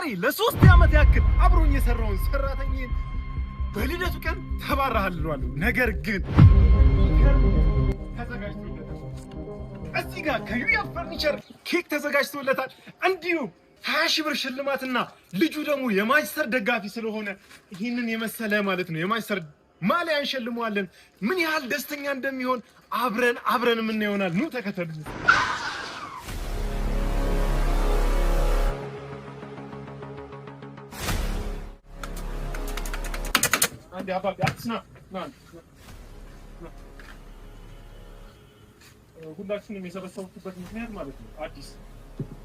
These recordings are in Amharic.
ዛሬ ለ3 ዓመት ያክል አብሮኝ የሰራውን ሰራተኛዬን በልደቱ ቀን ተባረሃል እለዋለሁ። ነገር ግን ተዘጋጅቶለታል። እዚህ ጋር ከዩያ ፈርኒቸር ኬክ ተዘጋጅቶለታል። እንዲሁም 20 ሺህ ብር ሽልማትና ልጁ ደግሞ የማንቸስተር ደጋፊ ስለሆነ ይህንን የመሰለ ማለት ነው የማንቸስተር ማሊያ እንሸልመዋለን። ምን ያህል ደስተኛ እንደሚሆን አብረን አብረን የምናየው ይሆናል። ኑ ተከተሉ። አንዴ አባቢ አትስና ና ና። ሁላችሁንም የሰበሰብኩበት ምክንያት ማለት ነው አዲስ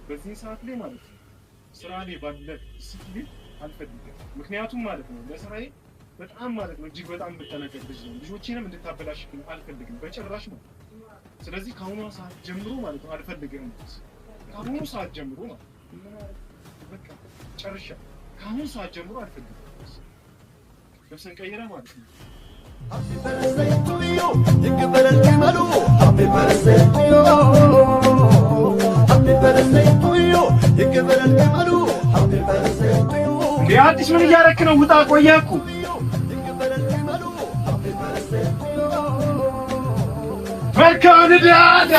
በዚህ ሰዓት ላይ ማለት ነው ስራ ላይ ባለ ዲሲፕሊን አልፈልግም። ምክንያቱም ማለት ነው ለስራዬ በጣም ማለት ነው እጅግ በጣም የምጠነቀቅ ልጅ ነው። ልጆቼንም እንድታበላሽብኝ አልፈልግም በጭራሽ ነው። ስለዚህ ከአሁኑ ሰዓት ጀምሮ ማለት ነው አልፈልግም። ከአሁኑ ሰዓት ጀምሮ ማለት ነው በቃ ጨርሻ። ከአሁኑ ሰዓት ጀምሮ አልፈልግም። ልብስን ቀይረህ ማለት ነው። Happy birthday to you, ይክበረል ግመሉ። Happy birthday to you, Happy birthday to you, ይክበረል ግመሉ። Happy birthday to you. እንዴ አዲስ ምን እያደረክ ነው? ውጣ፣ ቆየህ እኮ። ይክበረል ግመሉ። Happy birthday to you. መልካም ልደት።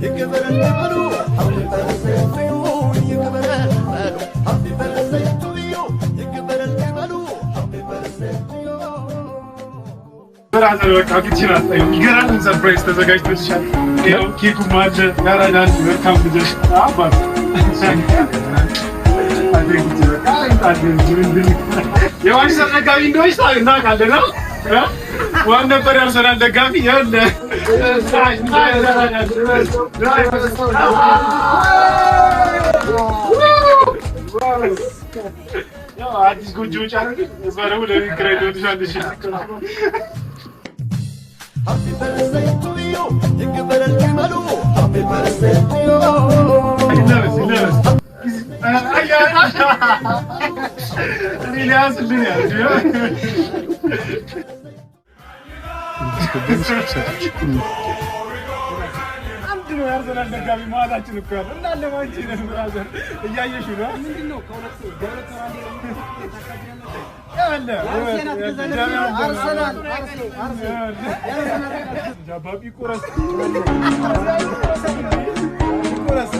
ይክበረል ግመሉ። Happy birthday to you, ይክበረል ግመሉ። Happy birthday to you, ይክበረል ግመሉ። Happy birthday to you. Brother፣ በቃ ፊትሽን አታይም። የሚገርም surprise ተዘጋጅቶልሻል። ይኸው ኬኩም አለ። ያራዳል። መልካም ልደት አባት። የማንቸስተር ደጋፊ እንደሆነች እናውቃለን። ዋን ነበር የአርሰናል ደጋፊ። ይኸውልህ ያው አዲስ ጎጆ ወጪ አደረግን። እሷ ደግሞ ለቤት ኪራይ ትሆንሻለች። Happy birthday to you, ይክበረል ግመሉ። Happy birthday to you. ይለበስ ይለበስ። እኔ ሊያዝልህ ያዝ። አንድ ነው የአርሰናል ደጋፊ መሀላችን እኮ ያለው እንዳለ ማንቼ ነን። Brother፣ እያየሽው ነው። ያለ አባቢ ቁረስ ቁረስ።